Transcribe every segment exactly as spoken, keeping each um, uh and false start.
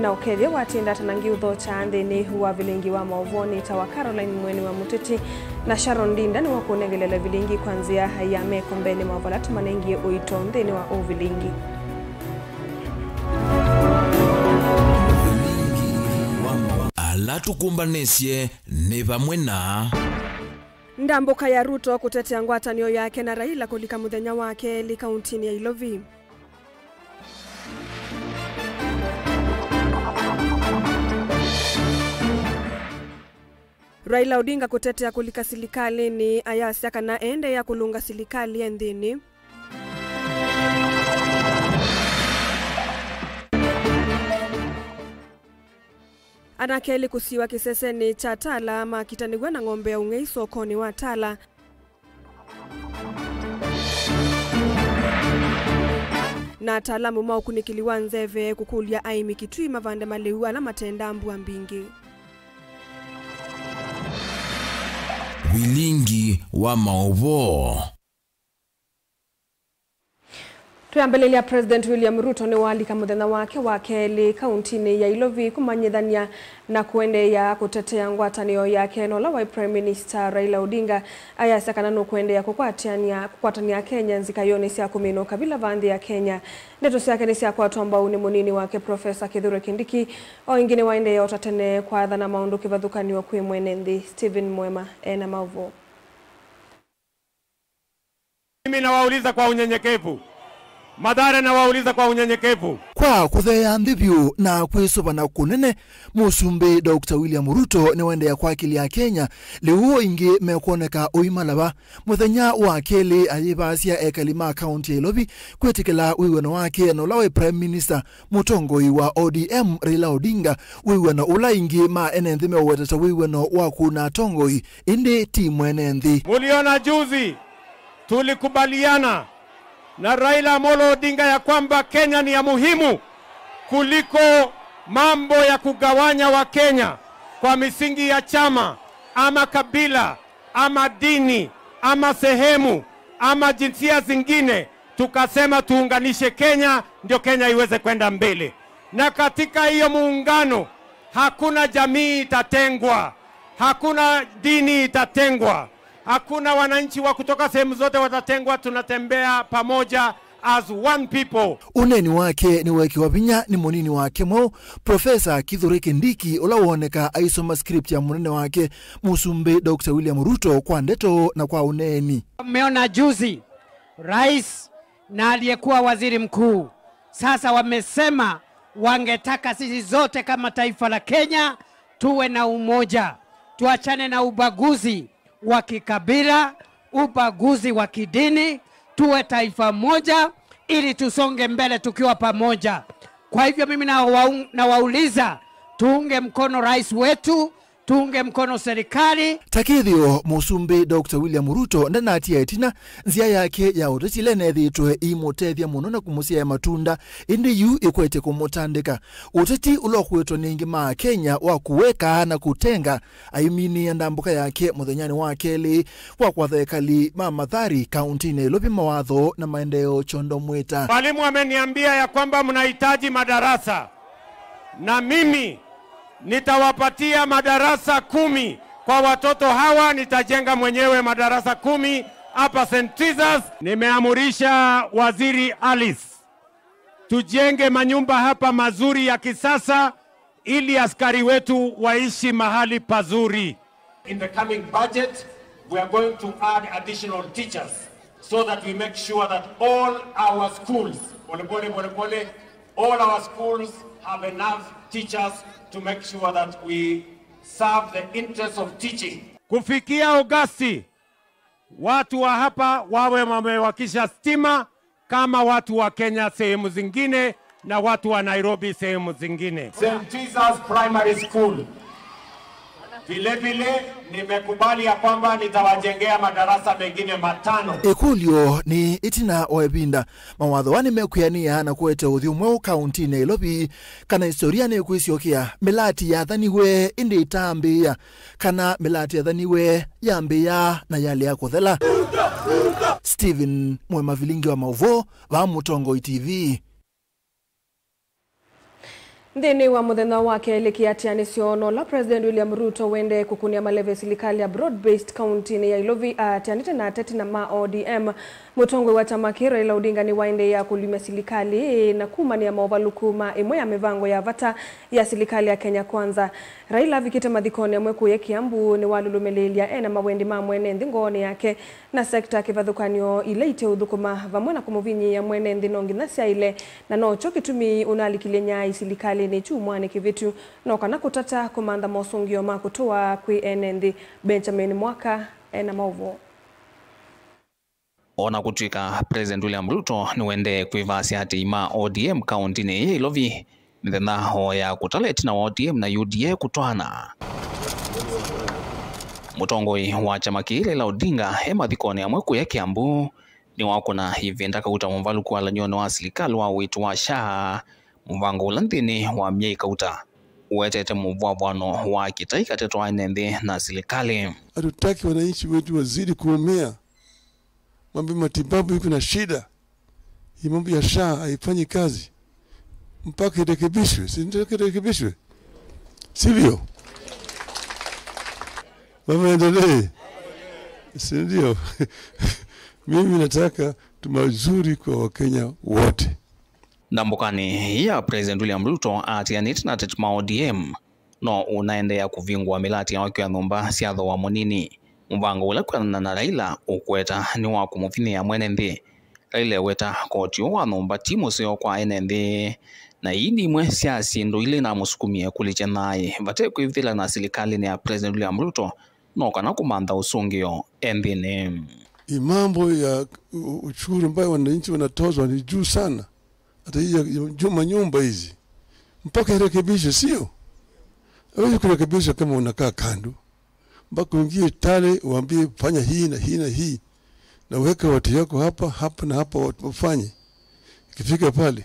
Na ũkethĩa watinda atanangi ũthokya nthĩnĩ wa vilingi wa maũvoo nĩtawa Caroline Mweni wa Mũteti na Sharon Ndinda nĩwakũnengelela vilingi kwa nzĩa ya meko mbeenĩ maũvoo ala tũmanengie ũito nthĩnĩ wa ũvilingi. Ala tũkũmbanĩsye nĩ vamwe na. Ndambũka ya Ruto kũtetea ngwatanĩo yake na Raila kũlika mũthenya wa kelĩ kauntinĩ ya Ilovi. Raila Odinga kũtetea kũlika silikalĩnĩ, ayasya kana eendeea kũlũnga silikalĩ e nthĩnĩ. Anake elĩ kũsiwa kĩsesenĩ kya Tala makitanĩw'a na ng'ombe ya ũng'ei sokonĩ wa Tala. Na ataalamu ma ũkunĩkĩli wa nzeve kũkũlya aĩmi Kitui mavande malĩu ala matendaa mbua mbingĩ. Vilingi wa maũvoo. Twĩambĩlĩlya, President William Ruto nĩwalika mũthenya wake wa kelĩ kauntinĩ ya Ilovi kũmanyĩthany'a na kũendeea kũtetea ngwatanĩo yake na ũla waĩ Prime Minister Raila Odinga. Ayasya kana nũkũendeea kũkwatania, kũkwatania Akenya nzikayonĩ sya kũmina ũkavila vaa nthĩ ya Kenya. Ndeto syake nĩsyakwatwa mbau nĩ mũnini wake Professor Kithure Kindiki. O ĩngĩ nĩwaendeea o ta tene kwathana maũndũ kĩvathũkany'o kwĩ mwene nthĩ. Stephen Mwema ena maũvoo. Mimi nawauliza kwa unyenyekevu. Mathare, nawauliza kwa unyenyekevu. Kwa kũtheea nthĩ vyũ na kwĩsũvana kũnene, Mũsumbĩ Doctor William Ruto nĩwaendeea kwakĩlya Akenya lĩu o ĩngĩ mekwoneka ũimala va. Mũthenya wa kelĩ ayĩvaasya ekali ma kaunti ya Ilovi kwĩtĩkĩla wĩw'ano wake na ũla waĩ Prime Minister, mũtongoi wa O D M Raila Odinga, wĩw'ano ũla aingĩ ma ene nthĩ meũweta ta wĩw'ano wa kũna atongoi, ĩndĩ ti mwene nthĩ. Muliona juzi tulikubaliana na Raila Amolo Odinga ya kwamba Kenya ni ya muhimu kuliko mambo ya kugawanya Wakenya kwa misingi ya chama ama kabila ama dini ama sehemu ama jinsia zingine, tukasema tuunganishe Kenya ndio Kenya iweze kwenda mbele. Na katika hiyo muungano hakuna jamii itatengwa, hakuna dini itatengwa, hakuna wananchi wa kutoka sehemu zote watatengwa. Tunatembea pamoja as one people. Ũneeni wake nĩweekĩwa vinya nĩ mũnini wake mweũ, Professor Kithure Kindiki, ũla wooneka aisoma script ya mũnene wake, Mũsumbĩ Doctor William Ruto, kwa ndeto na kwa ũneeni. Mmeona juzi, rais na aliyekuwa waziri mkuu sasa wamesema wangetaka sisi zote kama taifa la Kenya tuwe na umoja, tuachane na ubaguzi wa kikabila, ubaguzi wa kidini, tuwe taifa moja ili tusonge mbele tukiwa pamoja. Kwa hivyo mimi nawa-, nawauliza, tuunge mkono rais wetu, tuunge mkono serikali. Ta kĩthĩo, Mũsumbĩ Doctor William Ruto ndanatia ĩtina, nzĩa yake ya ũteti ĩla ĩneethĩĩtwe ĩimũtethya mũno na kũmũsyaĩa matunda, ĩndĩ yu ĩkwete kũmũtandĩka. Ũteti ũla ũkũĩtwe nĩ aingĩ ma Akenya wa kũweka na kũtenga, aiminĩĩa ndambũka yake mũthenyanĩ wa kelĩ wa kwatha ekali ma Mathari, kauntinĩ ya Ilovi mawatho na maendeeo kyondo mwĩta. Mwalimu ameniambia ya kwamba mnahitaji madarasa, na mimi nitawapatia madarasa kumi kwa watoto hawa, nitajenga mwenyewe madarasa kumi hapa Saint Teresa's. Nimeamurisha Waziri Alice, tujenge manyumba hapa mazuri ya kisasa ili askari wetu waishi mahali pazuri. In the coming budget, we are going to add additional teachers so that we make sure that all our schools, pole pole, pole pole, all our schools have enough teachers to make sure that we serve the interests of teaching. Kufikia Agosti, watu wa hapa wawe wamewakisha stima kama watu wa Kenya sehemu zingine na watu wa Nairobi sehemu zingine. Saint Teresa's Primary School. Vile vile nimekubali ya kwamba nitawajengea madarasa mengine matano. Ĩkũlyo nĩ, ĩtina wa ĩvinda, mawatho aa nĩmekwĩanĩa na kũete ũthyũ mweũ kauntinĩ ya Ilovi, kana historia nĩkwĩsyokea, mĩlati yathaniwe ĩndĩ ĩtaambĩĩa, kana mĩlati yathaniwe yambĩĩa na yalea kũthela. Stephen Mwema, vilingi wa maũvoo, vaa Mũtongoi T V. Nthĩnĩ wa mũthenya wa kelĩ kĩatĩanĩsyo, na ũla President William Ruto wendee kũkũnĩa maleve silikalĩ ya broad-based kauntinĩ ya Ilovi aatĩanĩte na ateti na ma O D M, mũtongoi wa kyama kĩĩ Raila Odinga nĩwaendeea kũlumya silikalĩ na kumanĩa maũvalũku ma ĩmwe ya mĩvango ya vata ya silikalĩ ya Kenya Kwanza. Raila avikĩte mathikonĩ amwe kũya Kiambu nĩwalũlũmĩlĩĩlya ena mawendi ma mwene nthĩ ngoonĩ yake na sekta kĩvathũkany'o ila iteũthũkũma vamwe na kũmũvinyĩĩa mwene nthĩ no nginya syaĩle, na nokyo kĩtumi ũnalikilye nyai silikalĩnĩ kyumwanĩ kĩvĩtu no kana kũtata kũmantha mosũngĩo ma kũtũa kwĩ ene nthĩ. Benjamin Mwaka ena maũvoo. O na kũtw'ĩka President William Ruto nĩwendee kwĩvasya atĩi ma O D M kauntinĩ ĩĩ ya Ilovi mĩthenya o ya kũtala ĩtina wa O D M na U D A kũtwaana, mũtongoi wa kyama kĩĩ Raila Odinga e mathikonĩ amwe kũya Kiambu nĩwakũna ĩvinda kauta mũvalũku walany'onĩ wa silikalĩ wa ũiiti wa SHA, mũvango ũla nthĩnĩ wa myei kauta ũetete mũvwavwano wa kĩtai katĩ wa ene nthĩ na silikalĩ. Hatutaki wananchi wetu wazidi kuumia. Mambo ya matibabu iko na shida. Hii mambo ya SHA haifanyi kazi. Mpaka irekebishwe. Si ndio irekebishwe? Sivyo? Mambo yaendelee. Si ndio? Mimi nataka tu mazuri kwa Wakenya wote. Ndambũkanĩ ĩĩ ya President William Ruto aatĩanĩte na ateti ma O D M, no ũnaendeea kũvingũa mĩlatĩ ya wakĩo ya nyũmba sya thooa mũnini, mũvango ũla kwĩanana na Raila ũkweta nĩ wa kũmũvinyĩĩa mwene nthĩ. Raila eweta koti ũũ wa nyũmba ti mũseo kwa ene nthĩ, na ii nĩ imwe sya syĩndũ ila inamũsukumie kũlikya thayũ vate kwĩvithĩla na silikalĩnĩ ya President William Ruto, no kana kũmantha ũsũngĩo e nthĩnĩ. Hii mambo ya u-, ushuru ambayo wananchi wanatozwa ni juu sana. Hata hii ya, ya juu manyumba hizi. Mpaka irekebishe, sio? Hawezi kurekebisha kama unakaa kando. Mpaka uingie tale, uambie, "Fanya hii na hii na hii. Na uweke watu yako hapa, hapa na hapa, watu wafanye." Ikifika pale,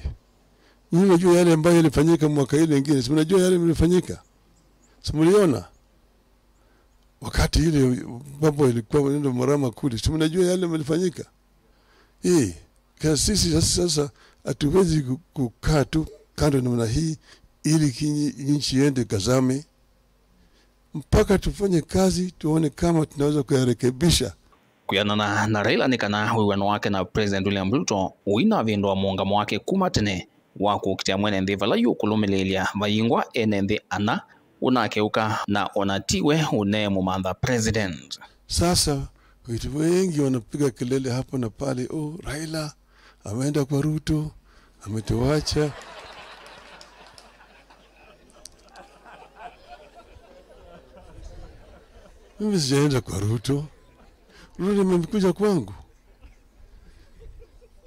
nyinyi mnajua yale ambayo yalifanyika mwaka ile ingine. Si mnajua yale yalifanyika? Si mliona? Wakati ile mambo ilikuwa inaenda mrama kule. Si mnajua yale yalifanyika? Eh, ka sisi sasa, sasa hatuwezi ku-, kukaa tu kando namna hii ili kinyi-, nchi iende kazame. Mpaka tufanye kazi, tuone kama tunaweza kuyarekebisha. Kwĩanana na Raila nĩ kana wĩw'ano wake na President William Ruto ũinavĩndũa mũũngamo wake kuma tene wa kũkitĩa mwene nthĩ vala yu ũkũlũmĩlĩĩlya vayingwa ene nthĩ ana ũnakeũka, na ona tiwe ũneemũmantha President. Sasa watu wengi wanapiga kelele hapa na pale, "Oh, Raila ameenda kwa Ruto, ametuacha." Mimi sijaenda kwa Ruto. Ruto nimekuja kwangu.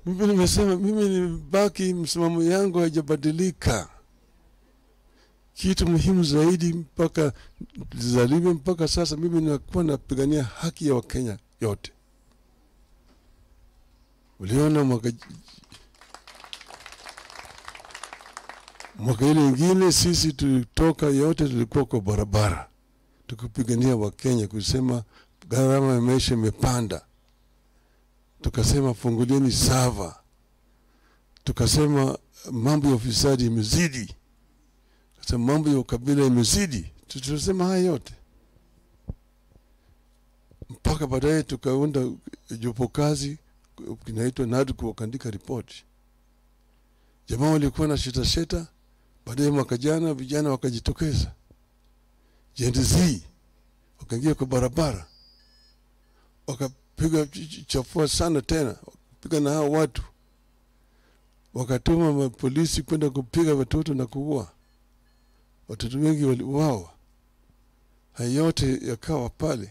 Mimi nimesema, mimi nimebaki, msimamo yangu haijabadilika. Kitu muhimu zaidi mpaka nizaliwe mpaka sasa, mimi nakuwa napigania haki ya Wakenya yote. Uliona mwaka, mwaka ile ingine sisi tulitoka yote, tulikuwa kwa barabara tukipigania Wakenya, kusema gharama ya maisha imepanda. Tukasema fungulieni sava. Tukasema mambo ya ufisadi imezidi. Tukasema mambo ya ukabila imezidi. Tu-, tukasema haya yote. Mpaka baadaye tukaunda jopo kazi, kinaitwa NADCO, wakaandika ripoti. Jamaa walikuwa na sheta sheta, baadaye mwaka jana vijana wakajitokeza. Gen Z, wakaingia kwa barabara. Wakapiga ch-, ch-, chafua sana tena, wakapiga na hao watu. Wakatuma mapolisi kwenda kupiga watoto na kuua. Watoto wengi waliuawa. Haya yote yakawa pale.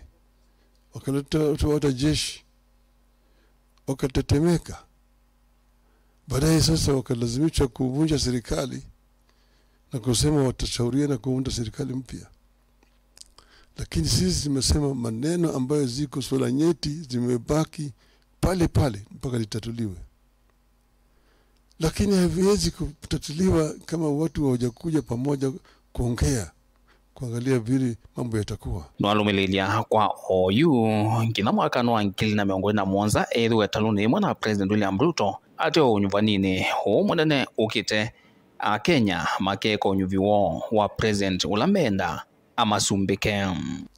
Wakaleta watu, hata jeshi. Wakatetemeka. Baadaye sasa wakalazimishwa kuvunja serikali na kusema watashauriana kuunda serikali mpya. Lakini sisi tumesema maneno ambayo ziko suala nyeti zimebaki pale pale mpaka litatuliwe. Lakini haviwezi kutatuliwa kama watu hawajakuja pamoja kuongea, kuangalia vile mambo yatakuwa. Nĩwalũmĩlĩĩlya kwa oyu nginya mwaka wa ngili na mĩongo ĩlĩ na mũonza ethĩwe ĩtalũnĩ yĩmwe na President William Ruto ateo ũnyuvaninĩ ũũ mũnene ũkĩte, Akenya makeka ũnyuvi woo wa president ũla menda amasumbĩke.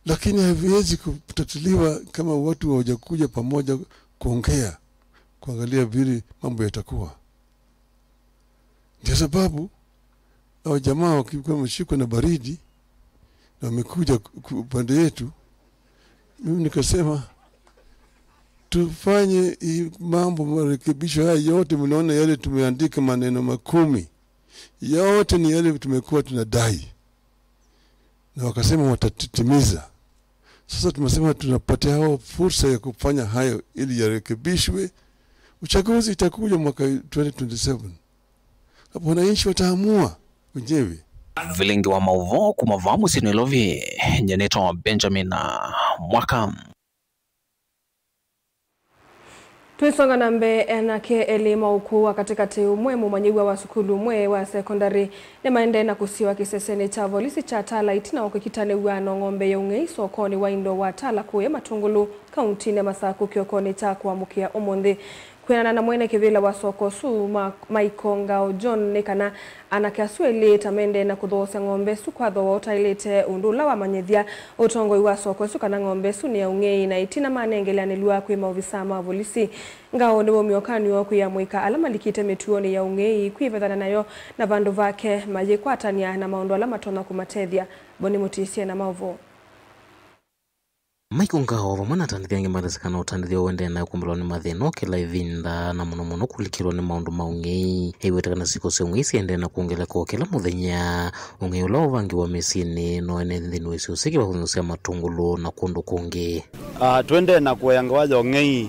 Lakini haviwezi kutatuliwa kama watu hawajakuja pamoja kuongea, kuangalia vile mambo yatakuwa. Ndio sababu hao jamaa wakikuwa wameshikwa na baridi na wamekuja ku- ku- upande yetu, mimi nikasema tufanye hii mambo, marekebisho haya yote. Mnaona yale tumeandika maneno makumi yote ni yale tumekuwa tunadai, na wakasema watatimiza. Sasa tumesema tunapatia hao fursa ya kufanya hayo ili yarekebishwe. Uchaguzi itakuja mwaka twenty twenty-seven, hapo wananchi wataamua wenyewe. Vilingi wa maũvoo kuma vaa mũsyĩ Nairobi, nyenetwa Benjamin Mwaka. Twĩsonga na mbee, anake elĩ ma ũkũũ wa katĩkatĩ, ũmwe mũmanyĩw'a wa sukulu, ũmwe wa sekondalĩ, nĩmaendee na kũsiwa kĩsesenĩ kya volisi kya Tala ĩtina wa kwĩkitanĩw'a na ng'ombe ya ũng'ei sokonĩ wa indo wa Tala kũya Matũngũlũ, kauntinĩ ya Masakũ, kĩokonĩ kya kũamũkĩa ũmũnthĩ. Kwĩanana na mwene kĩvĩla wa soko ũsu, Ma- Michael Ngao John, nĩ kana anake asu elĩ ta mendee na kũthoosya ng'ombe isu kwa thooa ũtaĩlĩte, ũndũ ũla wamanyĩthya ũtongoi wa soko ĩsu kana ng'ombe ĩsu nĩ ya ũng'ei, na ĩtina manengeleanĩlw'a kwĩ maovisaa ma volisi. Ngao nĩwaumya ũkany'o kwĩ amũika ala malikĩte mĩtuonĩ ya ũng'ei kwĩvethana nayo, na vandũ vake mayĩkwatany'a na maũndũ ala matonya kũmatethya. Boni Mũtĩsye na maũvoo. Michael Ngao vamwe na atandĩthya angĩ mateseka na ũtandĩthyo ũendee nayo kũmbĩlwa nĩ mathĩna o kĩla ĩvinda, na mũno mũno kũlikĩlwa nĩ maũndũ ma ũng'ei. Aiweta kana siko sya ũng'ei siendee na kwongeleka o kĩla mũthenya. Ũng'ei ũla ũvangiwa mĩsyĩnĩ no ene nthĩnĩ wa isio syĩ kĩvathũkany'o sya Matũngũlũ na kũndũ kũngĩ. Ah, tũendee na kũea ngewa ya ũng'ei,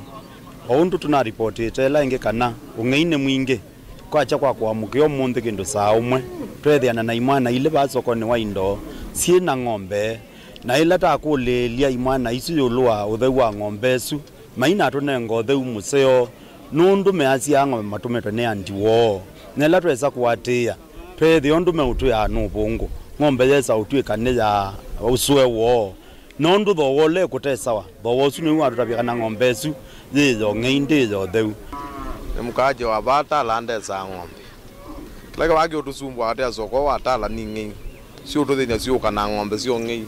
o ũndũ tũnaripotĩte ĩla ĩngĩ kana ũng'ei nĩ mwingĩ. Kwakya kwa kũamũkĩa ũmũnthĩ kĩndũ saa ũmwe, tweethĩana na imwana ilĩ vaa sokonĩ wa indo syĩ na ng'ombe. Na ĩla twakũlĩĩlya imwana isu ĩũlũ wa ũtheu wa ng'ombe ĩsu, mainatũnenga ũtheu mũseo, nũndũ measyaa ng'ombe matũmĩtwe nĩ andi woo. Na ĩla twesa kũatĩĩa, tweethĩa ũndũ meũtwĩaa nĩ ũvũngũ, ng'ombe yesa ũtw'ĩka nĩ ya ũsũe woo. Nũndũ thooa ũla ĩkũte sawa, thooa ũsu nĩw'o watũtavya kana ng'ombe ĩsu yĩ ya ũng'ei, ndĩ ya ũtheu. Nĩ mũkaaji wa vaa Tala ndesaa ng'ombe. Kĩla kĩvaa kĩũtũsumbũa katĩ ya soko wa Tala nĩ ing'ei. Siũtũthĩny'a syũka na ng'ombe sya ũng'ei.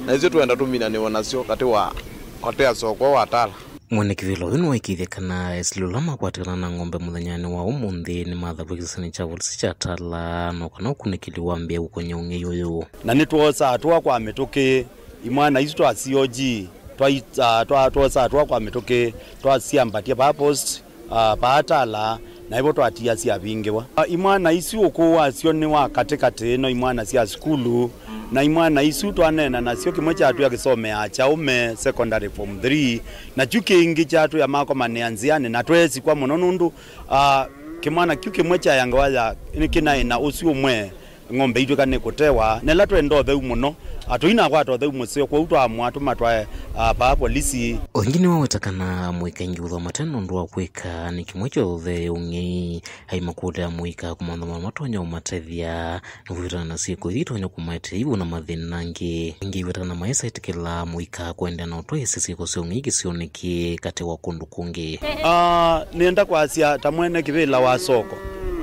Na isyo twenda tũminanĩwe nasyo katĩ wa katĩ ya soko wa Tala. Mwene kĩvĩla ũyũ nĩwaĩkĩĩthya kana esili ũla makwatĩkana na ng'ombe mũthenyanĩ wa ũmũnthĩ nĩmathavw'a kĩsesenĩ kya volisi kya Tala, no kana ũkunĩkĩli wambĩĩa ũkony'a ũng'ei ũyũ. Na nĩtwoosaa tũa kwa mĩtũkĩ, imwana isu twa C O G, twai- ah, twa- twoosaa tũa kwa mĩtũkĩ, twasyambatya vaa post, ah, vaa Tala, na ĩvo twatia syavingĩwa. Ah, imwana isu ũkũũ wasyo nĩ wa katĩkatĩ, no imwana sya sukulu, na imwana isu twaneena nasyo, kĩmwe kyatwĩa kĩsomeaa Kyaũme Secondary Form three, na kyu kĩngĩ kyatwĩa makomanĩa nzĩanĩ, na tweesikwa mũno nũndũ, ah, kĩmwana kyu kĩmwe kyaĩ ngewa ya nĩkĩnaĩ na ũsu ũmwe. Ng'ombe itw'ĩka nĩ kũtewa, na ĩla twenda ũtheu mũno, a, tũinakwata ũtheu mũseo, kwoou twaamũa tũmatwae, a, vaa volisi. O ĩngĩ nĩwaweta kana amũika aingĩ ũthwa mate na ũndũ wa kwĩka nĩ kĩmwe kya ũthee ũng'ei. Aimakũlya amũika kũmantha maũndũ matonya ũmatethya, nĩkwĩw'ĩtana na syĩko ithi itonya kũmaetea iw'ũ na mathĩna angĩ. Ĩngĩ aiweta kana maĩsa ĩtĩkĩla amũika kũendeea na ũtwaĩĩsya syĩko sya ũng'ei kĩsionĩ kĩĩ katĩ wa kũndũ kũngĩ. Ah, nĩenda kwasya ta mwene kĩvĩla wa soko,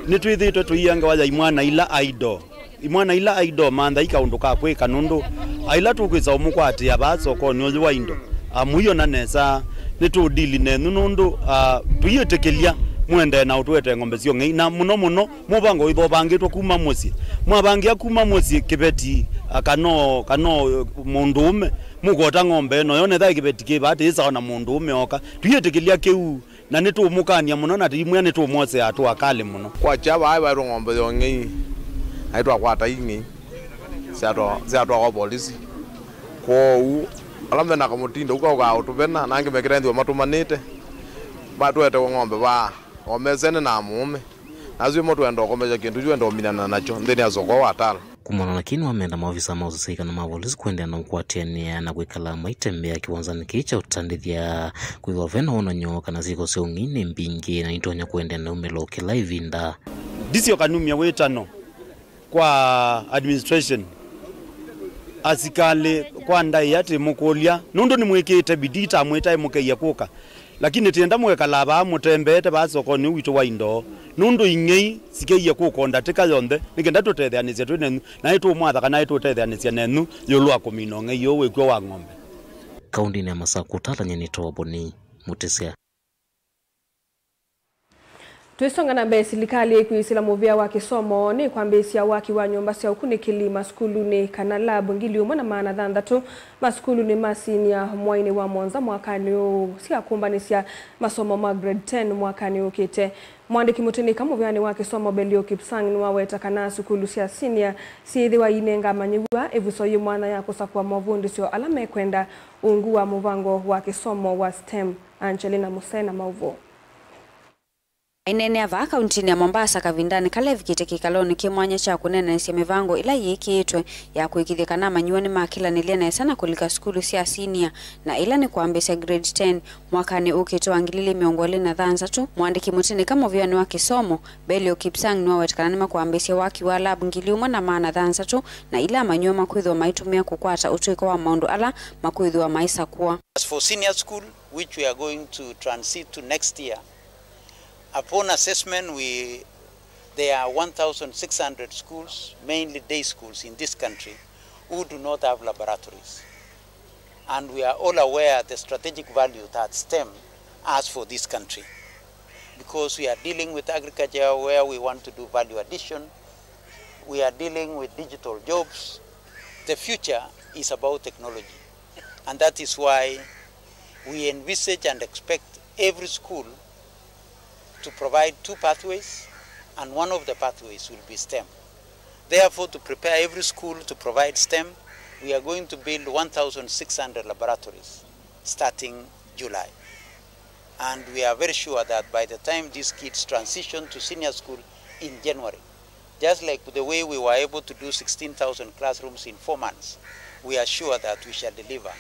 nĩtwĩthĩĩtwe tũiĩa ngewa ya imwana ila idle. Imwana ila idle manthai kaũndũ ka kwĩka, nũndũ ila tũkwĩsa ũmũkwatĩa vaa sokonĩ ũyũ wa indo, ah, mũiona nesa, nĩtũũdili nenyu, nũndũ, ah, tũiĩtĩkĩlya mũendee na ũtũetee ng'ombe sya ũng'ei, na mũno mũno mũvango wĩthwa ũvangĩtwe kuma mũsyĩ. Mwavangĩa kuma mũsyĩ kĩveti, ah, kana, kana mũndũũme, mũkota ng'ombe ĩno, yonetha kĩveti kĩ vaa tĩ sawa na mũndũũme oka. Tũiĩtĩkĩlya kĩu, na nĩtũũmũkany'a mũno, na tũimwĩa nĩtũũmwosea tũakalĩ mũno. Kwakya vaa vaetwe ng'ombe ya ũng'ei, na nĩtwakwata ing'ei, syatwa- syatwawa volisi. Kwoou ala mena kamũtindo ũka ũkaa ũtũvena, na angĩ mekĩte nthĩ matũmanĩte, matũetewe ng'ombe vaa, o mesene na mũũme. Nasyo ĩmo twenda ũkomesya kĩndũ kyu enda ũminana nakyo nthĩnĩ ya soko wa Tala. Kumana na kĩĩ, nĩwamenda maovisa ma ũsisya kana ma volisi kũendeea na ũkwatĩanĩa na kwĩkala maitembea kĩwanzanĩ kĩĩ kya ũtandĩthya, kwĩthĩwa ve na wonany'o kana syĩko sya ũng'ei nĩ mbingĩ na nitonya kũendeea na umĩlo kĩla ĩvinda. Ndisyoka numya wĩtano kwa administration, asikalĩ kwa ndaĩa tĩmũkũlya, nũndũ nĩmwĩkĩĩte bidii, tamwĩtae mũkethya kũka. Lakini tienda mũekalaa vaa mũtembeete vaa sokonĩ ũũ witũ wa indo, nũndũ ing'ei sikeie kũkonda tĩka yonthe, nĩ kenda tũtetheanĩsye twĩ nenyu, na nĩtũũmwatha kana nĩtũũtetheanĩsya nenyu ĩũlũ wa kũmina ũng'ei ũũ wĩkw'o wa ng'ombe. Kaũndĩnĩ ya Masakũ, ũtalany'a nĩ Toboni Mũtĩsya. Twĩsonga na mbee, silikalĩ ĩkwĩsĩla mũvĩa wa kĩsomo nĩ kwambĩĩsya waki wa nyũmba sya ũkunĩkĩli masukulunĩ, kana lab, ngili ũmwe na maana thanthatũ masukulunĩ ma sinia mwainĩ wa mũonza mwakanĩ ũũ, sya kũmbanĩsya masomo ma grade ten mwakanĩ ũkĩte. Mũandĩki mũtĩnĩka mũvĩanĩ wa kĩsomo Belio Kipsang nĩwaweta kana sukulu sya sinia syĩthĩwa iinenga amanyĩw'a ĩvuso yĩ mwanya ya kũsakũa movundĩsyo ala mekwenda ungu wa mũvango wa kĩsomo wa STEM. Angelina Musena maũvoo. Aineenea vaa kauntinĩ ya Mombasa kavindanĩ kala evikĩte kĩkalonĩ kĩ mwanya kya kũneenanĩsya mĩvango ĩla yĩkĩĩtwe ya kũĩkĩĩthya kana amanyĩw'a nĩmakĩlanĩlya nesa na kũlika sukulu sya sinia, na ĩla nĩ kwambĩĩsya grade ten mwakanĩ ũkĩte wa ngili ilĩ mĩongo ĩlĩ na thanthatũ. Mũandĩki mũtĩnĩka mũvĩanĩ wa kĩsomo, Belio Kipsang, nĩwaweta kana nĩmakwambĩĩsya waki wa lab ngili ũmwe na maana thanthatũ, na ila amanyĩw'a makwĩthĩwa maitũmĩa kũkwata ũtũĩka wa maũndũ ala makwĩthĩwa maisakũa. As for senior school, which we are going to transit to next year, upon assessment, we, there are one thousand six hundred schools, mainly day schools in this country, who do not have laboratories. And we are all aware the strategic value that STEM has for this country. Because we are dealing with agriculture where we want to do value addition, we are dealing with digital jobs. The future is about technology. And that is why we envisage and expect every school to provide two pathways, and one of the pathways will be STEM. Therefore, to prepare every school to provide STEM, we are going to build one thousand six hundred laboratories starting July. And we are very sure that by the time these kids transition to senior school in January, just like the way we were able to do sixteen thousand classrooms in four months, we are sure that we shall deliver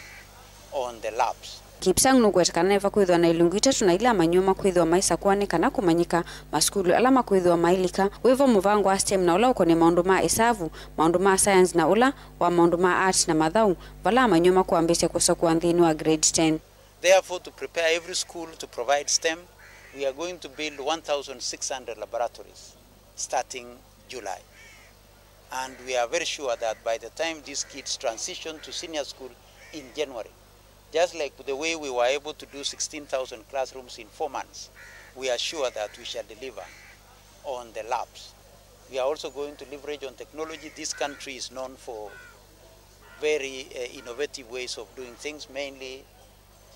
on the labs. Kipsang nũkweta kana nĩvakwĩthĩwa na ilungu itatũ na ila amanyĩw'a makwĩthĩwa maisakũa nĩ kana kũmanyĩka masukulu ala makwĩthĩwa mailika, wĩvo mũvango wa STEM na ũla ũkonĩ maũndũ ma ĩsavu, maũndũ ma science na ũla wa maũndũ ma art na mathaũ, vala amanyĩw'a makwambĩĩsya kũsakũa nthĩnĩ wa grade ten. Therefore, to prepare every school to provide STEM, we are going to build one thousand six hundred laboratories starting July. And we are very sure that by the time these kids transition to senior school in January, just like the way we were able to do sixteen thousand classrooms in four months, we are sure that we shall deliver on the labs. We are also going to leverage on technology. This country is known for very, uh, innovative ways of doing things, mainly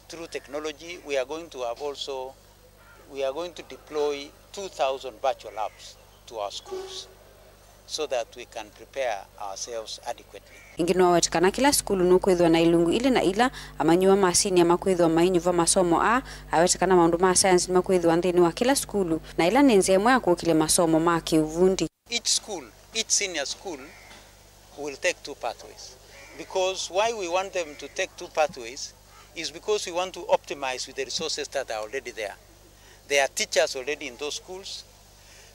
through technology. We are going to have also, we are going to deploy two thousand virtual labs to our schools so that we can prepare ourselves adequately. Ĩngĩ nĩwaweta kana kĩla sukulu nũkwĩthĩwa na ilungu ilĩ na ila amanyĩw'a ma sinia makwĩthĩwa mainyuva masomo aa. Aweta kana maũndũ ma science nĩmakwĩthĩwa nthĩnĩ wa kĩla sukulu, na ĩla nĩ nzĩa ĩmwe ya kũkĩlya masomo ma kĩũvundi. Each school, each senior school will take two pathways. Because why we want them to take two pathways is because we want to optimize with the resources that are already there. There are teachers already in those schools.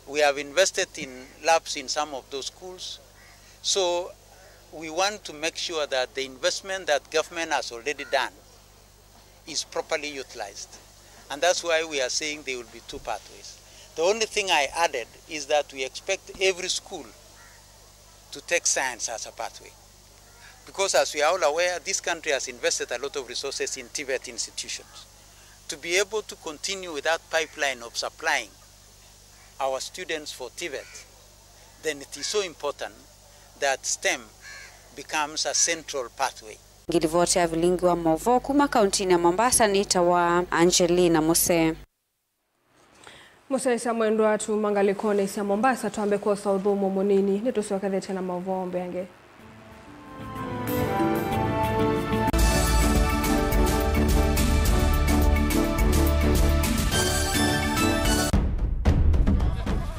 We have invested in labs in some of those schools. So we want to make sure that the investment that government has already done is properly utilized. And that's why we are saying there will be two pathways. The only thing I added is that we expect every school to take science as a pathway. Because as we are all aware, this country has invested a lot of resources in TVET institutions. To be able to continue with that pipeline of supplying our students for TVET, then it is so important that STEM becomes a central pathway. Ngilivoti ya vilingi wa maũvoo kuma kauntinĩ ya Mombasa nĩtawa Angelina Muse. Mũsyaĩĩsya mwendwa, tuma ngalĩkonĩ sya Mombasa twambe kwosa ũthũmũo mũnini, nĩtũsyokethetye na maũvoo mbeange.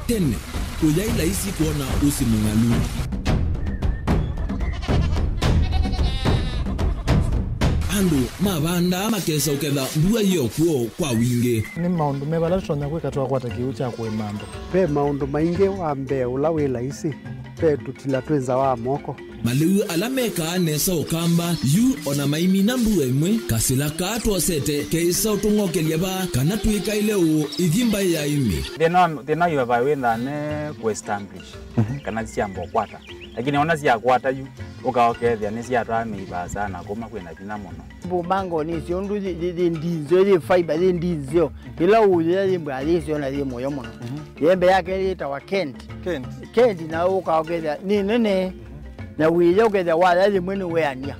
Tene, kũyaĩ laisi kwona ũsĩ mũng'alu. Andũ mavandaa makesa ũketha mbua yĩ o kw'o kwa wingĩ. Nĩ maũndũ meva ala tũtonya kwĩka twakwata kĩw'ũ kya kũĩma andũ? Ve maũndũ maingĩ. Wa mbee ũla wĩ laisi Ve tũtila twĩ nza wa moko. Malĩu ala mekaa nesa Ũkamba yu o na maimina mbua ĩmwe, kasĩla kaa twosete keĩsa ũtũng'okelya vaa kana twĩkaĩle ũũ ithi mbaĩ ya ĩmĩ. Thĩna wa, thĩna wa highway wĩthaa ne kũestablish kana syamba ũkwata. Lakini ona syakwata yu, ũka ũkethĩa nĩsyatwaa mĩi vaasa na kuma kwĩna vinya mũno. Mbũmbango nĩ syo ũndũ yĩ, yĩ, yĩ ndinzeo, yĩ fiber, yĩ ndinzeo. Ĩla ũyĩa yĩ mbwa yĩ syo na yĩ mũyo mũno. Yembe yake yĩtawa Kent. Kent. Kent na ũka ũkethĩa nĩ nene. Na wĩya ũkethĩa waya yĩmwe nĩ weania.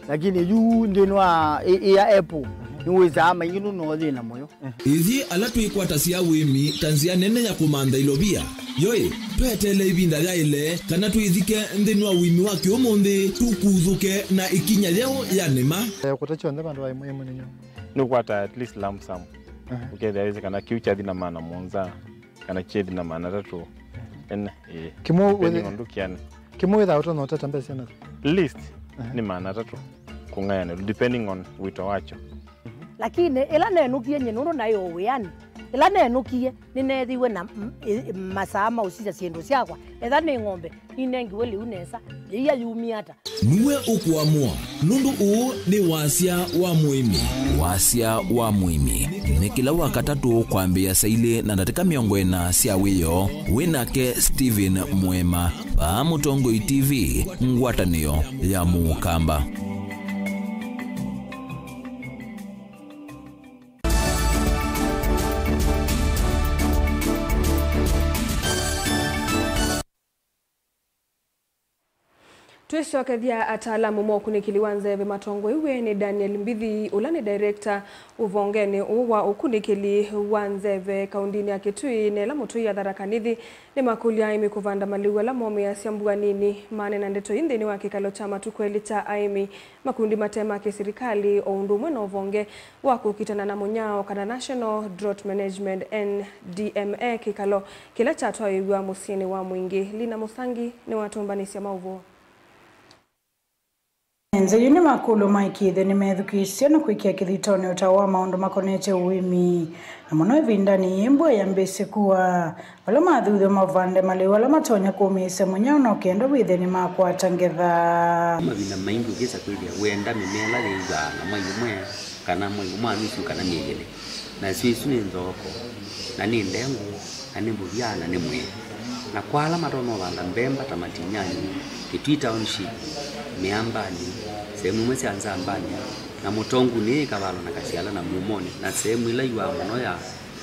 Lakini yu nthĩnĩ wa ĩ, ĩ ya apple, nĩ wĩsaa maingĩ nũno thĩna mũyo. Ithyĩ ala twĩkwatasya ũĩmi ta nzĩa nene ya kũmantha ilovia, yoĩ, tweteele ĩvinda yaĩle kana twĩthike nthĩnĩ wa ũĩmi wa kĩũmũnthĩ tũkuthũke na ĩkinya yeũ ya nĩma. Eh, kũta kyonthe vandũ va ĩmwe ĩmwe nĩnyo. Nĩũkwata at least lump sum. Ũkethĩa wĩsĩ kana kĩu kyathi na maana mũonza kana kyethi na maana atatũ. Ene, ĩĩ. Kĩmwe depending wĩthĩ- on ndũkĩanĩ. Kĩmwe wĩthaa ũtonya ũtata mbesa na. Least nĩ maana atatũ kũng'ayanĩlwa depending on wĩto wakyo. Lakini ĩla nenũkie nyie nũndũ naĩ o wĩanĩ, ĩla nenũkie nĩneethiwe na m- ĩ- masaa ma ũsisya syĩndũ syakwa, etha nĩ ng'ombe, ninengiwe lĩu nesa, yĩia yumie ata? Nue ũkũamũa, nũndũ ũũ nĩ Wasya wa Mũĩmi. Wasya wa Mũĩmi nĩ kĩla Wakatatũ kwambĩĩa saa ilĩ na ndatĩka mĩongo ĩna sya wĩoo, wĩ nake Stephen Mũema, vaa Mũtongoi T V, ngwatanĩo ya Mũkamba. Twĩsyokethya ataalamu ma ũkunĩkĩli wa nzeve matongoew'e nĩ Daniel Mbithi, ũla nĩ director ũvongenĩ ũũ wa ũkunĩkĩli wa nzeve kaũndĩnĩ ya Kitui, na ĩla mũtũi ya Tharaka Nithi, nĩmakũlya aĩmi kũvanda malĩu ala momĩasya mbua nini. Maneena ndeto ii nthĩnĩ wa kĩkalo kya matukũ elĩ kya aĩmi, makundi mate ma kĩsilikalĩ, o ũndũ ũmwe na ũvonge wa kũkitana na mũnyao kana National Drought Management, N D M A, kĩkalo kĩla kyatwaĩĩw'a mũsyĩnĩ wa Mwingĩ. Lina Mũsangi nĩwatũmbanĩsya maũvoo. Nzĩ yu nĩ makũlyo ma ĩkĩĩthyo nĩmethukĩĩsye na kwĩkĩa kĩthitonĩ ũtao wa maũndũ makonetye ũĩmi, na mũno ĩvindanĩ yĩĩ mbua yambĩĩsye kua. Vala mathuthw'a mavande malĩu ala matonya kũmĩĩsya mũnyao no kenda wĩthĩe nĩmakwata ngetha. Mavinda maingĩ ũkĩsa kwĩthĩa wĩenda mĩmea ĩla yĩw'aa na mwai ũmwe, kana mwai ũmwe wa nusu, kana myei ĩlĩ. Nasyo isu nĩ nthoko, na nĩ ndengũ, na nĩ mbũvya, na nĩ mwĩĩ. Na kwa ala matonya ũvanda mbemba ta Matinyani, Kitui Township, Mĩambanĩ, sehemu imwe sya Nzambanĩ, na Mũtongunĩ, Kavalo na Kasiala na Mumonĩ, na sehemu ĩla ĩw'aa mũno ya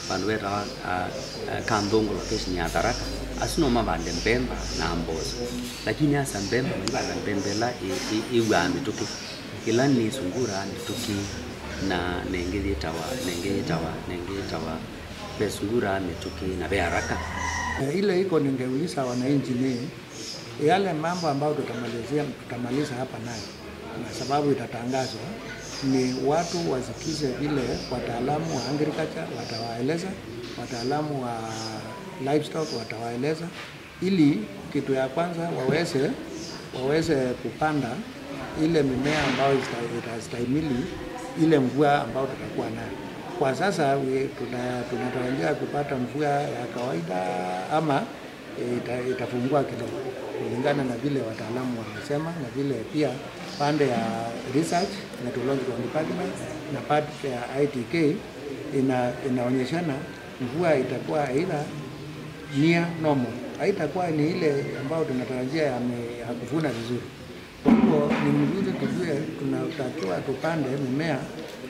vandũ vetawa, a, a, Kanthũngũ location ya Tharaka, asu no mavande mbemba na mboso. Lakini asa mbemba, maivanda mbemba ĩla ĩ, ĩ, ĩw'aa mĩtũkĩ. Ĩla nĩ sungura mĩtũkĩ, na nengĩ yĩtawa, nengĩ yĩtawa, nengĩ yĩtawa, ve sungura mĩtũkĩ, na ve haraka. Eh, ile iko ningeuliza wananchi ni yale mambo ambayo tutamalizia, tutamaliza hapa nayo, na sababu itatangazwa, ni watu wasikize vile wataalamu wa agriculture watawaeleza, wataalamu wa livestock watawaeleza, ili kitu ya kwanza waweze, waweze kupanda ile mimea ambayo ita- itastahimili ile mvua ambayo tutakuwa nayo. Kwa sasa we- tuna- tunatarajia kupata mvua ya kawaida ama ita- itafungua kidogo kulingana na vile wataalamu wamesema, na vile pia pande ya research, meteorological department, na part ya I T K ina- inaonyeshana mvua itakuwa either near normal, haitakuwa ni ile ambayo tunatarajia ya me- ya kuvuna vizuri. Kwa hivyo ni mzuri tujue tunatakiwa tupande mimea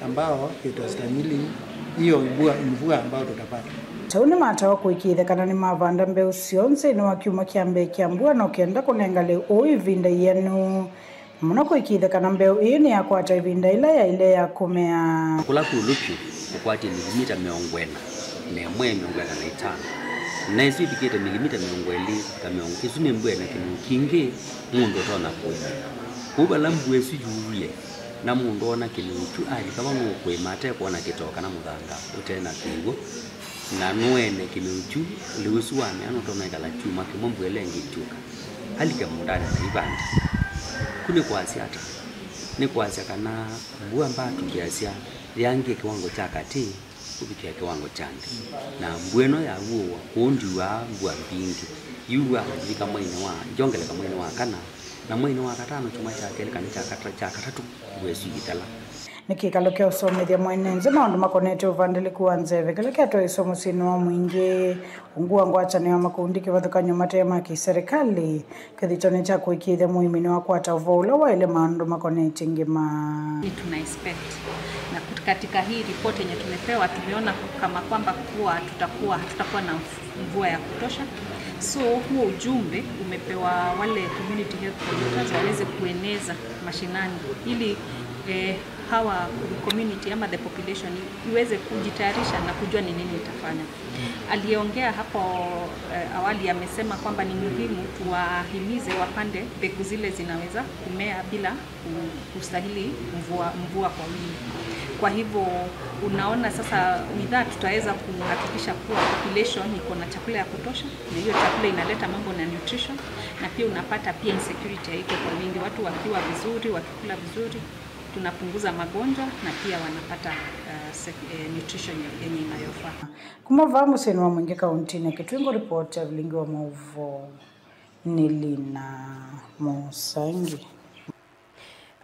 ambao itastahimili hiyo mvua, mvua ambao tutapata. Kĩu nĩmatawa kũĩkĩĩthya kana nĩmavanda mbeũ syoo nthĩnĩ wa kyumwa kya mbee kya mbua no kenda kũnenga lĩu ũu ĩvinda ĩanu, na mũno kũĩkĩĩthya kana mbeũ ĩĩ nĩyakwata ĩvinda ĩla yaĩle ya kũmea. Kũla kũlũ vyũ kũkwatie milimita mĩongo ĩna na ĩmwe, mĩongo ĩna na itano, na ĩsu ĩvikĩte milimita mĩongo ĩlĩ ta mĩongo, ĩsu nĩ mbua ĩna kĩlĩu kingĩ mũndũ ũtonya kũĩmĩla. Kwoou vala mbua ĩsu yuwie, na mũndũ oona kĩlĩu kyu alika vau nũũkũĩma ate kwona kĩtoo kana mũthanga ũte na kĩw'ũ, na nũene kĩlĩu kyu, lĩu ũsu wamea nũtonya ĩkala kyumwa kĩmwe mbua ĩla ĩngĩ ĩkyũka, alike mũũndanĩ na aivande. Ku nĩ kwasya ata? Nĩ kwasya kana mbua mbatũkĩasya yĩangĩe kĩwango kya katĩ kũvikĩa kĩwango kya nthĩ, na mbua ĩno yaw'ũwa, kwoou ndiw'aa mbua mbingĩ. Iw'a, yĩka mweinĩ wa, yongeleka mweinĩ wa kana, na mweinĩ wa katano kyumwa kya kelĩ kana kya kata-, kya katatũ, ngũa ĩsu ithela. Nĩ kĩkalo kya ũsomethya mwene nzĩ maũndũ makonetye ũvandĩlĩku wa nzeve kĩla kyatwaĩswe mũsyĩnĩ wa Mwingĩ, ungu wa ngwatanĩo ya makundi kĩvathũkany'o mate ma kĩserĩkalĩ, kĩthito nĩ kya kũĩkĩĩthya mũĩmi nĩwakwata ũvoo ũla waĩle maũndũ makonetye ngima. Ni tuna expect. Na kut-, katika hii report yenye tumepewa, tumeona kama kwamba kuwa tutakuwa, hatutakuwa na mvua ya kutosha. So, huo ujumbe umepewa wale community health coordinators waweze kueneza mashinani ili, eh, hawa community ama the population iweze kujitayarisha na kujua ni nini itafanya. Aliyeongea hapo, eh, awali amesema kwamba ni muhimu tuwahimize wapande mbegu zile zinaweza kumea bila ku-, kustahili mvua, mvua kwa wingi. Kwa hivyo, unaona sasa, with that tutaweza kuhakikisha kuwa population iko na chakula ya kutosha, na hiyo chakula inaleta mambo na nutrition, na pia unapata pia insecurity haiko kwa wingi. Watu wakiwa vizuri, wakikula vizuri, tunapunguza magonjwa na pia wanapata, uh, sec-, eh, nutrition yenye inayofaa. Kuma vaa mũsyĩnĩ wa Mwingĩ kauntinĩ ya Kitwingo, ripoti ya Vilingi wa Maũvoo nĩ Lina Mũsangi.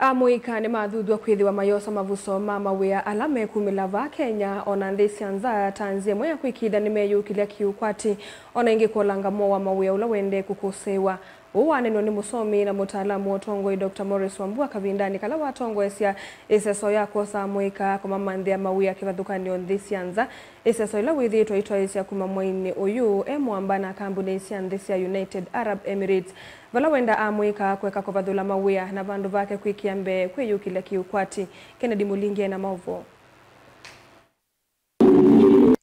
Amũika nĩmathuthw'a kwĩthĩwa mayosa mavuso ma mawĩa ala mekumĩla vaa Kenya, o na nthĩ sya nza, ta nzĩa ĩmwe ya kwĩkĩĩthya nĩmeyũkĩlya kĩũkwati, o na ĩngĩ kũlanga mowaa wa mawĩa ũla ũendee kũkũsĩĩwa. Ũu wanenwa nĩ mũsomi na mũtaalamu wa ũtongoi, Doctor Maurice Wambua, kavindanĩ kala watongoesya ĩseso ya kwosa amũika kũmamanthĩa mawĩa kĩvathũkany'o nthĩ sya nza, ĩseso ĩla wĩthĩĩtwe ĩtwaĩĩsya kuma mweinĩ ũyũ e mũamba na kambuni sya nthĩ sya United Arab Emirates, vala wendaa amũika kũeka kũvathũla mawĩa na vandũ vake kwĩkĩa mbee kwĩyũkĩlya kĩũkwati. Kennedy Mũlingi ena maũvoo.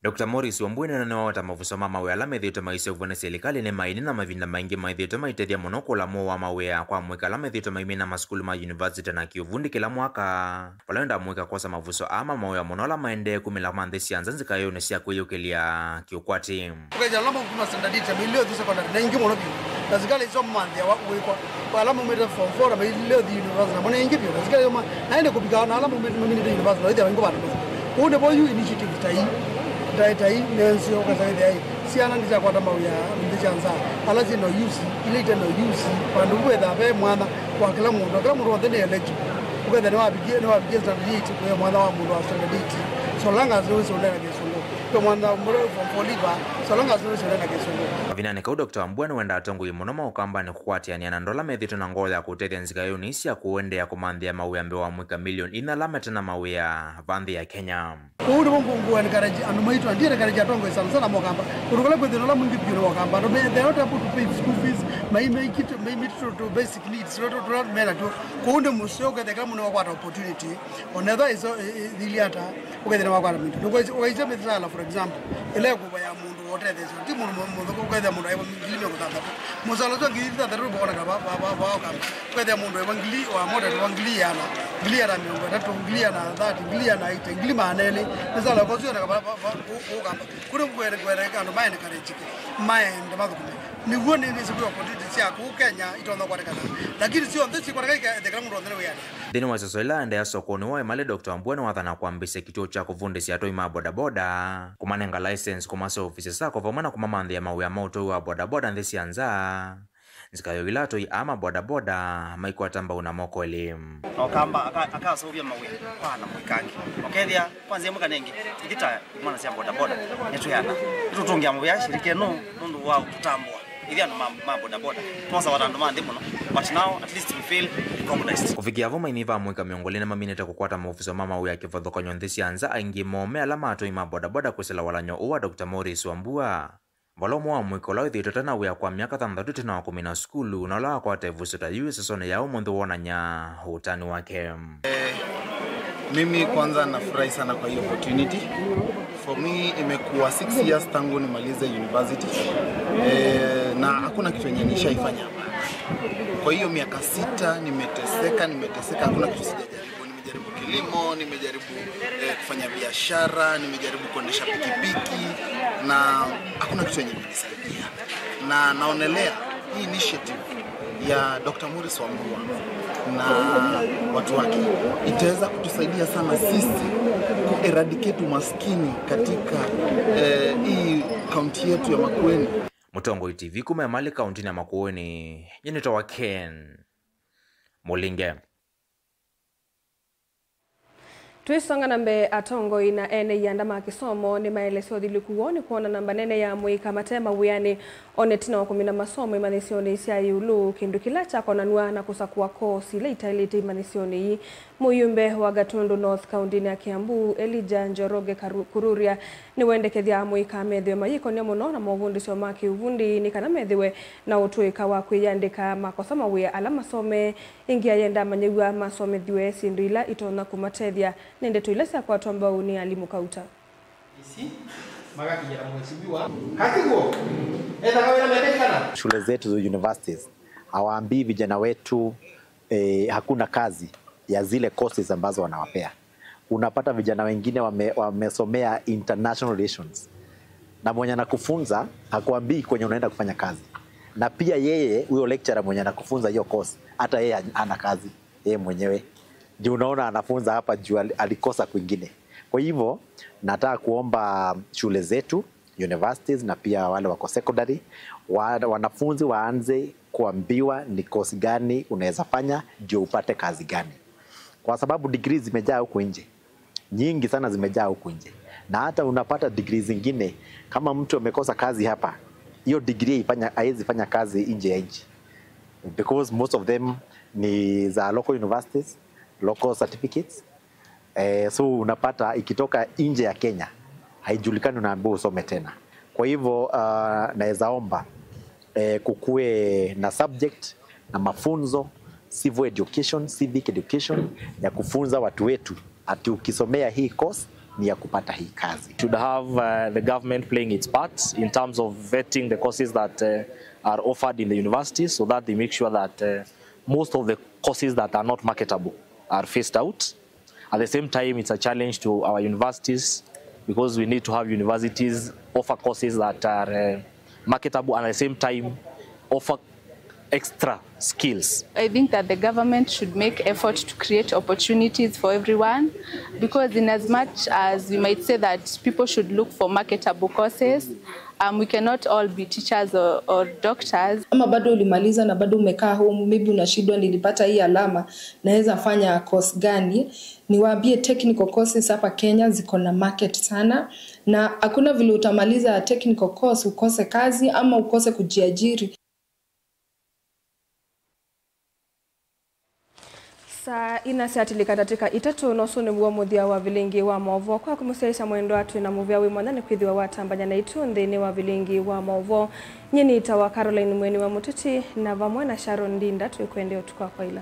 Doctor Maurice Wambua nĩwaweta mavuso ma mawĩa ala methĩĩtwe maiseũvw'a nĩ silikalĩ nĩ maini, na mavinda maingĩ maithĩĩtwe maitethya mũno kũla mowaa wa mawĩa kwa amũika ala methĩĩtwe maimina masukulu ma yunivasiti na kĩũvundi kĩla mwaka. Vala wenda amũika kwosa mavuso aa ma mawĩa mũno ala maendee kumĩla ma nthĩ sya nza nzikaĩonĩ sya kwĩyũkĩlya kĩũkwati. Ũkethĩa ala mauma standard eight mailye ũthi secondary na ingĩ mũno vyũ. Na sikalĩ isu mamanthĩa wa wĩkwa. Ala maumĩte form four na mailye ũthi university namo nĩ ingĩ vyũ. Na sikalĩ isu ma-, na ĩndĩ kũvika na ala maumĩte, maminĩte university na ĩthĩa wĩngĩ vandũ. Kũu nĩvo yu initiative ta ii, ta, ta ii nĩ nzeo, ũkesa wĩthĩa ii syana nĩsyakwata mawĩa nthĩ sya nza. Ala syĩ na ũyusi, ila ite na ũyusi, vandũ vu vethaa ve mwanya wa kĩla mũndũ, kĩla mũndũ w'onthe nĩ eligible. Ũkethĩa nĩwavikie, nĩwavikie standard eight, ve mwanya wa mũndũ wa standard eight. So long as nĩwĩsĩ ũneena Kĩsũngũ. Ve mwanya mũndũ form four leaver, so long as nĩwĩsĩ ũneena Kĩsũngũ. Kavindanĩ kau, Doctor Wambua nĩwendaa atongoi mũno ma Ũkambanĩ kũkwatĩanĩa na andũ ala methĩĩtwe na ngoo ya kũtethya nzikaĩonĩ sya kũendeea kũmanthĩa mawĩa mbee wa amũika milioni inya ala mate na mawĩa vaa nthĩ ya Kenya. Kũu nĩvo ngũ-, ngũ encourage andũ maitũ, na ndi encourage atongoi sana sana ma Ũkamba. Kũndũ kũla kwĩ thĩna ũla mwingĩ vyũ nĩ wa Ũkamba. Andũ me, they are not able to pay school fees, mai, mai, kit-, mai meet to, to basic needs, tũla, tũla, tũla me natwo. Kũu nĩ mũseo ũkethĩa kĩla mũndũ nĩwakwata opportunity. Onethwa iso, i, i, ithili ata, ũkethĩa nĩwakwata mindu. Ndũkaisye, ũkaisye mĩsaala, for example, ĩla ĩkũva ya mũndũ wa ũtethesyo. Ti mũndũ mũ-, mũthũku, ũkethĩa mũndũ aĩva ngili mĩongo thanthatũ. Mũsaala ũsu wa ngili thanthatũ ndũkoneka va, va, va, va Ũkamba. Ũkethĩa mũndũ aĩva ngili, wa moteti wa ngili iana, ngili iana mĩongo ĩtatũ, ngili iana thirty, ngili iana eighty, ngili maana elĩ. Mĩsaala ũkosu yoneka va, va, va, ũ-, Ũkamba. Kũu nĩ ngwere-, ngwere andũ ma encourage-ĩke, maende mathũkũme. Nĩw'o nĩ, nĩsĩ kwĩ opportunity sya kũu Kenya itonya kũonekana. Lakini syonthe sikwoneka ika-, ethekana mũndũ onthe nĩ wĩanĩa. Nthĩnĩ wa ĩseso ĩla aendee sokoni wa Emali, Doctor Wambua nĩwathana kwambĩĩsya kĩtuo kya kũvundĩsya atwai ma bodaboda, kũmanenga license, kũmaseũvĩsya sacco, vamwe na kũmamanthĩa mawĩa ma ũtwai wa bodaboda nthĩ sya nza. Nzika yo ĩla atwai aa ma bodaboda maikwata mbau na moko elĩ. Ũkamba aka-, akaseũvya mawĩa kwa ana mũikangĩ. Ũkethĩa, kwa nzĩa ĩmwe kana ĩngĩ, ithyĩ ta imwana sya bodaboda, nĩtwĩana. Nĩtũtũngĩa mũvea shirika ĩno nũndũ wa kũtambũa ithyĩ andũ ma, ma bodaboda. Twosawa ta andũ ma nthĩ mũno, but now at least we feel recognized. Kũvikĩa vo, maini va amũika mĩongo ĩlĩ nĩmaminĩte kũkwata maoviso ma mawĩa kĩvathũkany'o nthĩ sya nza, aingĩ moo me ala ma atwai ma bodaboda kwĩsĩla walany'o ũũ wa Doctor Maurice Wambua. Vala ũmwe wa amũika ũla wĩthĩĩtwe ate na wĩa kwa myaka thanthatũ ĩtina wa kũmina sukulu, na ũla wakwata ĩvuso ta yĩu ĩsesonĩ ya ũmũnthĩ wonany'a ũtanu wake. Mimi kwanza nafurahi sana kwa hii opportunity. For me imekuwa six years tangu nimalize university. Eh, na hakuna kitu yenye nishaifanya hapa. Kwa hiyo miaka sita nimeteseka, nimeteseka, hakuna kitu sijajaribu. Nimejaribu kilimo, nimejaribu, eh, kufanya biashara, nimejaribu kuendesha pikipiki, na hakuna kitu yenye imenisaidia. Na naonelea hii initiative ya Doctor Maurice Wambua na watu wake itaweza kutusaidia sana sisi ku-eradicate umaskini katika, eh, hii kaunti yetu ya Makueni. Mũtongoi T V kuma Emali kaũntĩnĩ ya Makueni, nyie nĩtawa Ken Mũlinge. Twĩsonga na mbee, atongoi na ene ianda ma kĩsomo nĩmaelesya ũthilĩku woo nĩ kwona namba nene ya amũika mate mawĩanĩ, o na ĩtina wa kũmina masomo imanyĩsyonĩ sya ĩũlũ, kĩndũ kĩla kyakonanw'a na kũsakũa kosi ila itaĩlĩte imanyĩsyonĩ ii. Mũyumbe wa Gatundu North kaũntĩnĩ ya Kiambu, Elijah Njoroge Karu-, Kururia, nĩwendekethya amũika methĩwe mayĩkonia mũno na movundĩsyo ma kĩuvundi nĩ kana methĩwe na ũtũĩka wa kwĩyandĩka makosa mawĩa ala masomee. Ĩngĩ ayenda amanyĩw'a masomethw'e syĩndũ ila itonya kũmatethya. Nĩ ndeto ila syakwatwa mbau nĩ Alimũ Kauta. Isi, magakinyĩra mheshimiwa. Hatigo, enda kawĩra mĩaka ĩigana? Shule zetu za universities, hawaambii vijana wetu, eh, hakuna kazi ya zile courses ambazo wanawapea. Unapata vijana wengine wame-, wamesomea international relations. Na mwenye anakufunza hakuambii kwenye unaenda kufanya kazi. Na pia yeye, huyo lecturer mwenye anakufunza hiyo course, hata yeye hana kazi, yeye mwenyewe. Ndio unaona anafunza hapa juu ali-, alikosa kwingine. Kwa hivyo, nataka kuomba shule zetu, universities na pia wale wako secondary, wa-, wanafunzi waanze kuambiwa ni course gani unaweza fanya ndio upate kazi gani. Kwa sababu degrees zimejaa huku nje. Nyingi sana zimejaa huku nje. Na hata unapata degrees zingine, kama mtu amekosa kazi hapa, hiyo degree ifanya, haiwezi fanya kazi nje ya nchi. Because most of them ni za local universities, local certificates. Eh, so unapata ikitoka nje ya Kenya, haijulikani, unaambiwa usome tena. Kwa hivyo, ah, naweza omba, eh, kukue na subject na mafunzo, civil education, civic education, ya kufunza watu wetu ati ukisomea hii course ni ya kupata hii kazi. Should have, uh, the government playing its part in terms of vetting the courses that, uh, are offered in the universities so that they make sure that, uh, most of the courses that are not marketable are phased out. At the same time, it's a challenge to our universities because we need to have universities offer courses that are, uh, marketable and at the same time offer extra skills. I think that the government should make effort to create opportunities for everyone, because in as much as we might say that people should look for marketable courses, um, we cannot all be teachers or, or doctors. Ama bado ulimaliza na bado umekaa home, maybe unashindwa, "Nilipata hii alama, naweza fanya course gani?" Niwaambie, technical courses hapa Kenya ziko na market sana, na hakuna vile utamaliza technical course ukose kazi ama ukose kujiajiri. Saa ina syatilĩka ndatĩka itatũ, na ũsu nĩw'o mũthya wa vilingi wa maũvoo. Kwa kũmũsyaĩĩsya mwendwa, twĩ na mũvea wĩ mwanya nĩ kwĩthĩwa watambany'a naitũ nthĩnĩ wa vilingi wa maũvoo. Nyie nĩtawa Caroline Mweni wa Mũtiti, na vamwe na Sharon Ndinda twĩkwendea ũtukũ wa kwaĩla.